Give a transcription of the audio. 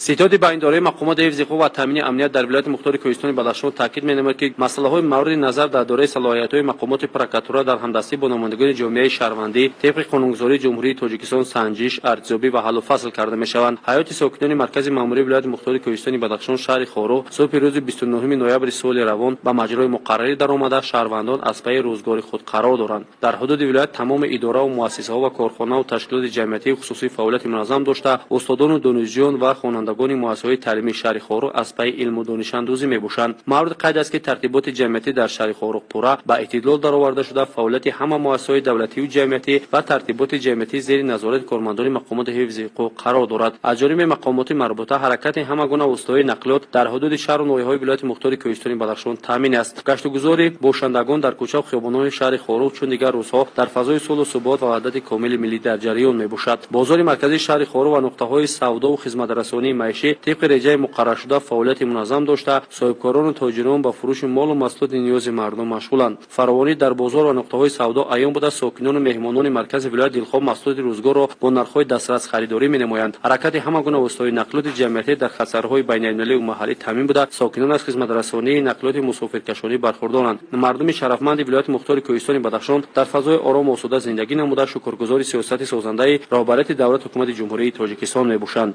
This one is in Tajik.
Ситоди байндораи мақомоти ҳифзи ҳуқуқ ва таъмини амният дар вилояти мухтори Кӯҳистони Бадахшон таъкид менамояд, ки масъалаҳои мавриди назар дар доираи салоҳиятҳои мақомоти прокуратура дар ҳамдастӣ бо намояндагони ҷомеаи шаҳрвандӣ тибқи қонунгузории Ҷумҳурии Тоҷикистон санҷиш, арзёбӣ ва ҳаллу фасл карда мешаванд. Ҳаёти сокинони маркази маъмурии вилояти мухтори Кӯҳистони Бадахшон, шаҳри Хоруғ, субҳи рӯзи 29 ноябри соли равон ба маҷрои муқаррарӣ даромада, шаҳрвандон аз пайи рӯзгори худ қарор доранд. Дар ҳудуди вилоят тамоми идораву муассисаҳо ва корхонаву ташкилоти ҷамъиятию хусусӣ фаъолияти муназзам дошта, устодону донишҷӯён ва хонандагони муассисаҳои таълимии шаҳри Хоруғ аз пайи илму донишандӯзӣ мебошанд. Мавриди қайд аст, ки тартиботи ҷамъиятӣ дар шаҳри Хоруғ пурра ба эътидол дароварда шуда, фаъолияти ҳама муассисаҳои давлатию ҷамъиятӣ ва тартиботи ҷамъиятӣ зери назорати кормандони мақомоти ҳифзи ҳуқуқ қарор дорад. Аз ҷониби мақомоти марбута ҳаракати ҳама гуна воситаҳои нақлиёт дар ҳудуди шаҳру ноҳияҳои вилояти мухтори Кӯҳистони Бадахшон таъмин аст. Гаштугузори бошандагон дар кӯчаву хиёбонҳои шаҳри Хоруғ чун дигар рӯзҳо дар фазои сулҳу субот ва ваҳдати комили миллӣ дар ҷараён мебошад. Бозори марказии шаҳри Хоруғ ва нуқтаҳои савдову хизматрасонии маишӣ тибқи реҷаи муқарраршуда фаъолияти муназзам дошта, соҳибкорону тоҷирон ба фурӯши молу маҳсулоти ниёзи мардум машғуланд. Фаровонӣ дар бозор ва нуқтаҳои савдо аён буда, сокинону меҳмонони маркази вилоят дилхоҳ маҳсулоти рӯзгорро бо нархҳои дастрас харидорӣ менамоянд. Ҳаракати ҳама гуна воситаҳои нақлиёти ҷамъиятӣ дар хатсайрҳои байналмилалию маҳаллӣ таъмин буда, сокинон аз хизматрасонии нақлиёти мусофиркашонӣ бархурдоранд. Мардуми шарафманди вилояти мухтори Кӯҳистони Бадахшон дар фазои орому осуда зиндагӣ намуда, шукргузори сиёсати созандаи роҳбарияти давлат, ҳукумати Ҷумҳурии Тоҷикистон мебошанд.